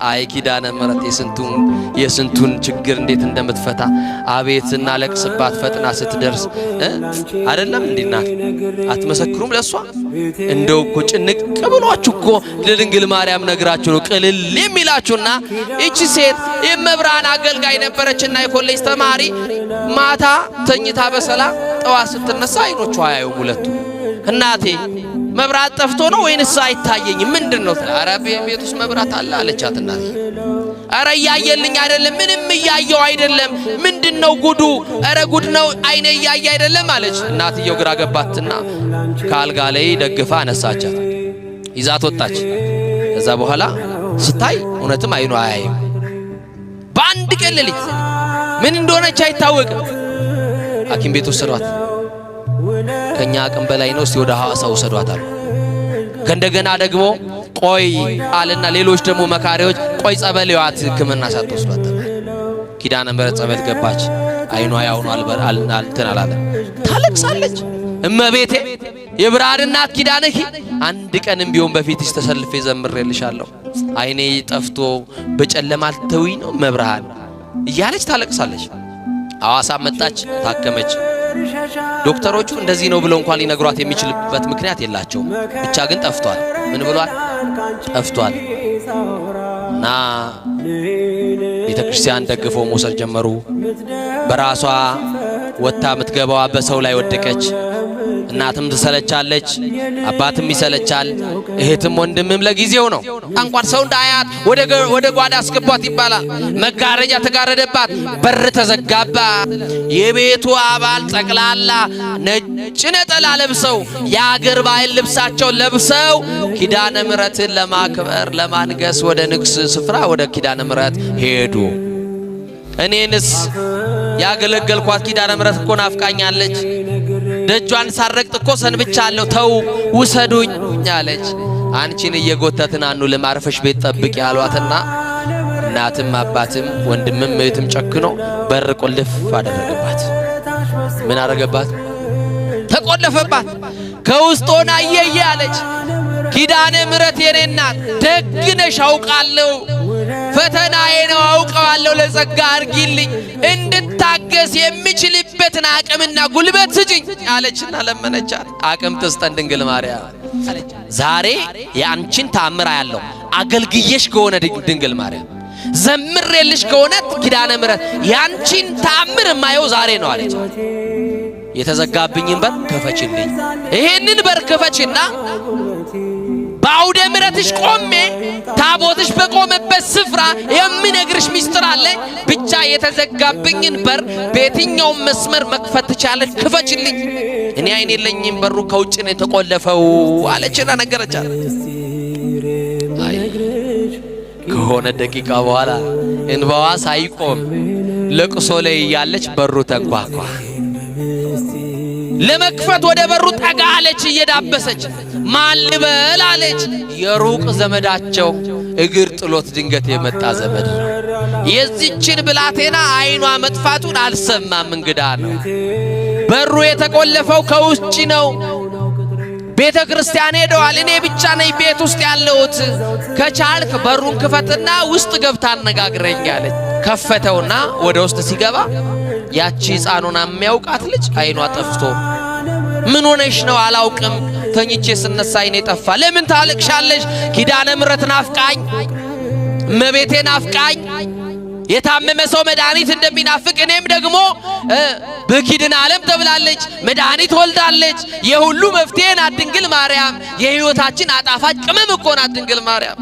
አይ ኪዳነ ምሕረት የስንቱን ችግር እንዴት እንደምትፈታ፣ አቤት ስናለቅስባት ፈጥና ስትደርስ አይደለም እንዴ እናት? አትመሰክሩም ለሷ? እንደው እኮ ጭንቅ ብሏችሁ እኮ ለድንግል ማርያም ነግራችሁ ነው ቅልል የሚላችሁና። ይቺ ሴት የመብርሃን አገልጋይ ነበረችና የኮሌጅ ተማሪ፣ ማታ ተኝታ በሰላም ጠዋት ስትነሳ አይኖቿ አያዩም ሁለቱ። እናቴ፣ መብራት ጠፍቶ ነው ወይንስ አይታየኝም? ምንድን ነው? ኧረ ቤት ውስጥ መብራት አለ አለቻት እናቴ። ኧረ እያየልኝ አይደለም፣ ምንም እያየው አይደለም። ምንድን ነው ጉዱ? ኧረ ጉድ ነው፣ አይኔ እያየ አይደለም አለች። እናትየው ግራ ገባትና ከአልጋ ላይ ደግፋ አነሳቻት፣ ይዛት ወጣች። ከዛ በኋላ ስታይ እውነትም አይኗ አያይም። በአንድ ቀን ሌሊት ምን እንደሆነች አይታወቅም። ሐኪም ቤት ወሰዷት። ከኛ አቅም በላይ ነው፣ እስቲ ወደ ሐዋሳ ወሰዷት አሉ። ከእንደገና ደግሞ ቆይ አለና ሌሎች ደግሞ መካሪዎች ቆይ ጸበል ሕክምና ሳትወስዷት ተባለ። ኪዳነ ምሕረት ጸበል ገባች። አይኗ ያውኑ እንትን አላለ። ታለቅሳለች። እመቤቴ፣ የብርሃን እናት ኪዳነኪ፣ አንድ ቀንም ቢሆን በፊትሽ ተሰልፌ ዘምሬልሻለሁ። አይኔ ጠፍቶ በጨለማ አልተውኝ ነው መብርሃን እያለች ታለቅሳለች። ሐዋሳ መጣች፣ ታከመች። ዶክተሮቹ እንደዚህ ነው ብለው እንኳን ሊነግሯት የሚችልበት ምክንያት የላቸውም። ብቻ ግን ጠፍቷል። ምን ብሏል? ጠፍቷል። እና ቤተ ክርስቲያን ደግፈው መውሰድ ጀመሩ። በራሷ ወጥታ የምትገባዋ በሰው ላይ ወደቀች። እናትም ትሰለቻለች፣ አባትም ይሰለቻል፣ እህትም ወንድምም ለጊዜው ነው። እንኳን ሰው እንዳያት ወደ ጓዳ አስገቧት ይባላል። መጋረጃ ተጋረደባት፣ በር ተዘጋባት። የቤቱ አባል ጠቅላላ ነጭ ነጠላ ለብሰው፣ የአገር ባህል ልብሳቸውን ለብሰው ኪዳነ ምሕረትን ለማክበር፣ ለማንገስ ወደ ንግስ ስፍራ ወደ ኪዳነ ምሕረት ሄዱ። እኔንስ ያገለገልኳት ኪዳነ ምሕረት እኮ ናፍቃኛለች። ደጇን ሳረግጥ እኮ ሰንብቻለሁ። ተው ውሰዱኝ አለች። አንቺን እየጎተትን አንውልም፣ አርፈሽ ቤት ጠብቂ አሏትና እናትም አባትም ወንድምም እህትም ጨክኖ በር ቁልፍ አደረገባት። ምን አደረገባት? ተቆለፈባት። ከውስጥ ሆና እየየ አለች። ኪዳነ ምሕረት የኔ እናት፣ ደግ ነሽ አውቃለሁ። ፈተናዬ ነው አውቀዋለሁ። ለጸጋ አርጊልኝ፣ እንድታገስ የምችልበትን አቅምና ጉልበት ስጭኝ አለችና ለመነቻት። አቅም ትስጠን ድንግል ማርያም። ዛሬ የአንቺን ተአምር አያለሁ። አገልግዬሽ ከሆነ ድንግል ማርያም፣ ዘምሬልሽ ከሆነ ኪዳነ ምሕረት፣ ያንቺን ተአምር የማየው ዛሬ ነው አለች። የተዘጋብኝን በር ክፈችልኝ። ይሄንን በር ክፈችና በአውደ ምሕረትሽ ቆሜ ታቦትሽ በቆመበት ስፍራ የምነግርሽ ሚስጥር አለ። ብቻ የተዘጋብኝን በር በየትኛውም መስመር መክፈት ትቻለሽ፣ ክፈችልኝ። እኔ አይን የለኝም፣ በሩ ከውጭ ነው የተቆለፈው አለችና ነገረቻት። አይ ከሆነ ደቂቃ በኋላ እንባዋ ሳይቆም ለቅሶ ላይ እያለች በሩ ተንኳኳ። ለመክፈት ወደ በሩ ጠጋ አለች እየዳበሰች። ማን ልበል አለች። የሩቅ ዘመዳቸው፣ እግር ጥሎት ድንገት የመጣ ዘመድ ነው። የዚችን ብላቴና አይኗ መጥፋቱን አልሰማም፣ እንግዳ ነው። በሩ የተቆለፈው ከውጭ ነው። ቤተ ክርስቲያን ሄደዋል። እኔ ብቻ ነኝ ቤት ውስጥ ያለሁት። ከቻልክ በሩን ክፈትና ውስጥ ገብታ አነጋግረኝ አለች። ከፈተውና ወደ ውስጥ ሲገባ ያቺ ሕፃኑን የሚያውቃት ልጅ አይኗ ጠፍቶ፣ ምን ሆነሽ ነው? አላውቅም፣ ተኝቼ ስነሳ አይኔ ጠፋ። ለምን ታለቅሻለሽ? ኪዳነ ምሕረት ናፍቃኝ፣ እመቤቴ ናፍቃኝ። የታመመ ሰው መድኃኒት እንደሚናፍቅ እኔም ደግሞ በኪድን ዓለም ተብላለች፣ መድኃኒት ወልዳለች። የሁሉ መፍትሄ ናት ድንግል ማርያም። የሕይወታችን አጣፋጭ ቅመም እኮ ናት ድንግል ማርያም።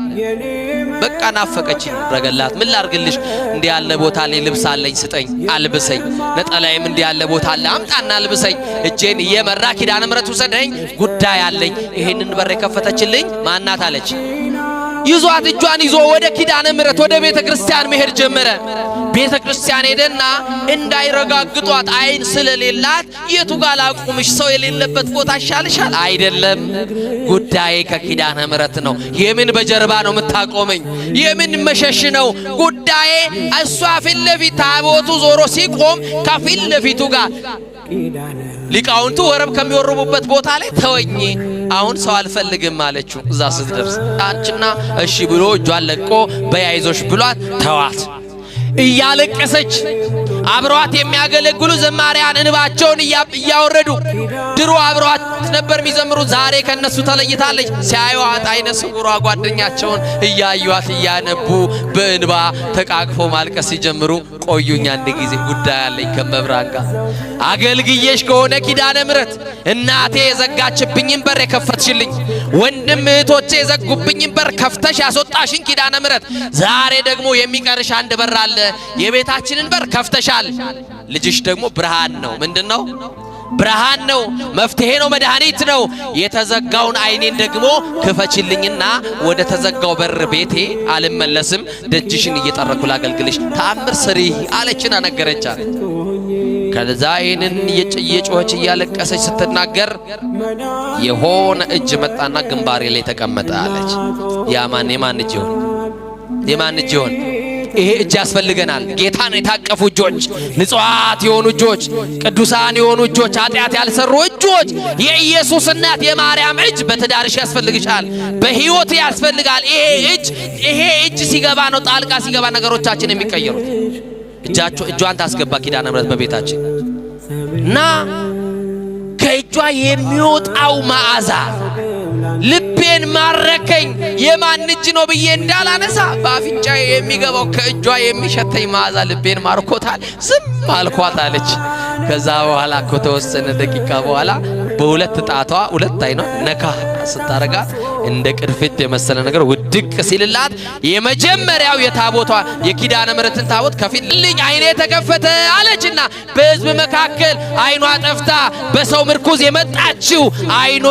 በቃ ናፈቀችኝ። ረገላት ምን ላርግልሽ? እንዲህ ያለ ቦታ ላይ ልብስ አለኝ፣ ስጠኝ፣ አልብሰኝ። ነጠላዬም እንዲህ ያለ ቦታ አለ፣ አምጣና አልብሰኝ። እጄን እየመራ ኪዳነ ምሕረት ውሰደኝ፣ ጉዳይ አለኝ። ይሄንን በር የከፈተችልኝ ማናት አለች። ይዟት እጇን ይዞ ወደ ኪዳነ ምሕረት ወደ ቤተ ክርስቲያን መሄድ ጀመረ። ቤተ ክርስቲያን ሄደና እንዳይረጋግጧት አይን ስለሌላት የቱ ጋር ላቁምሽ? ሰው የሌለበት ቦታ ይሻልሻል? አይደለም፣ ጉዳዬ ከኪዳነ ምሕረት ነው። የምን በጀርባ ነው የምታቆመኝ? የምን መሸሽ ነው ጉዳዬ? እሷ ፊት ለፊት ታቦቱ ዞሮ ሲቆም ከፊት ለፊቱ ጋር ሊቃውንቱ ወረብ ከሚወርቡበት ቦታ ላይ ተወኝ። አሁን ሰው አልፈልግም አለችው። እዛ ስትደርስ አንቺና እሺ ብሎ እጇን ለቆ በያይዞሽ ብሏት ተዋት። እያለቀሰች አብረዋት የሚያገለግሉ ዘማሪያን እንባቸውን እያወረዱ፣ ድሮ አብረዋት ነበር የሚዘምሩ፣ ዛሬ ከነሱ ተለይታለች። ሲያዩዋት አይነ ስውሯ ጓደኛቸውን እያዩዋት እያነቡ በእንባ ተቃቅፎ ማልቀስ ሲጀምሩ፣ ቆዩኝ አንድ ጊዜ ጉዳይ አለኝ ከመብራን ጋር፣ አገልግዬሽ ከሆነ ኪዳነ ምሕረት፣ እናቴ የዘጋችብኝን በር የከፈትሽልኝ፣ ወንድም እህቶቼ የዘጉብኝን በር ከፍተሽ ያስወጣሽኝ ኪዳነ ምሕረት፣ ዛሬ ደግሞ የሚቀርሽ አንድ በር አለ። የቤታችንን በር ከፍተሻል። ልጅሽ ደግሞ ብርሃን ነው። ምንድን ነው? ብርሃን ነው፣ መፍትሄ ነው፣ መድኃኒት ነው። የተዘጋውን አይኔን ደግሞ ክፈችልኝና ወደ ተዘጋው በር ቤቴ አልመለስም፣ ደጅሽን እየጠረኩ ላገልግልሽ፣ ተአምር ስሪ አለችና ነገረቻት። ከዛ ይህንን እየጮኸች እያለቀሰች ስትናገር የሆነ እጅ መጣና ግንባሬ ላይ ተቀመጠ አለች። ያ ማን የማን እጅ ይሆን? የማን እጅ ይሆን? ይሄ እጅ ያስፈልገናል። ጌታን የታቀፉ እጆች፣ ንጹሐት የሆኑ እጆች፣ ቅዱሳን የሆኑ እጆች፣ ኃጢአት ያልሰሩ እጆች፣ የኢየሱስ እናት የማርያም እጅ በትዳርሽ ያስፈልግሻል፣ በሕይወት ያስፈልጋል። ይሄ እጅ ሲገባ ነው፣ ጣልቃ ሲገባ ነገሮቻችን የሚቀየሩት። እጃቸው እጇን ታስገባ ኪዳነ ምሕረት በቤታችን እና ከእጇ የሚወጣው መዓዛ ልቤን ማረከኝ። የማን እጅ ነው ብዬ እንዳላነሳ በአፍንጫዬ የሚገባው ከእጇ የሚሸተኝ መዓዛ ልቤን ማርኮታል። ዝም አልኳት አለች። ከዛ በኋላ ከተወሰነ ደቂቃ በኋላ በሁለት ጣቷ ሁለት አይኗ ነካ ስታረጋት እንደ ቅርፊት የመሰለ ነገር ውድቅ ሲልላት የመጀመሪያው የታቦቷ የኪዳነ ምሕረትን ታቦት ከፊት ልኝ አይኔ ተከፈተ አለችና በሕዝብ መካከል አይኗ ጠፍታ በሰው ምርኩዝ የመጣችው አይኗ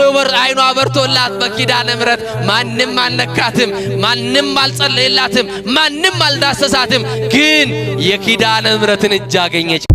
በርቶላት በኪዳነ ምሕረት ማንም አልነካትም፣ ማንም አልጸለየላትም፣ ማንም አልዳሰሳትም። ግን የኪዳነ ምሕረትን እጅ አገኘች።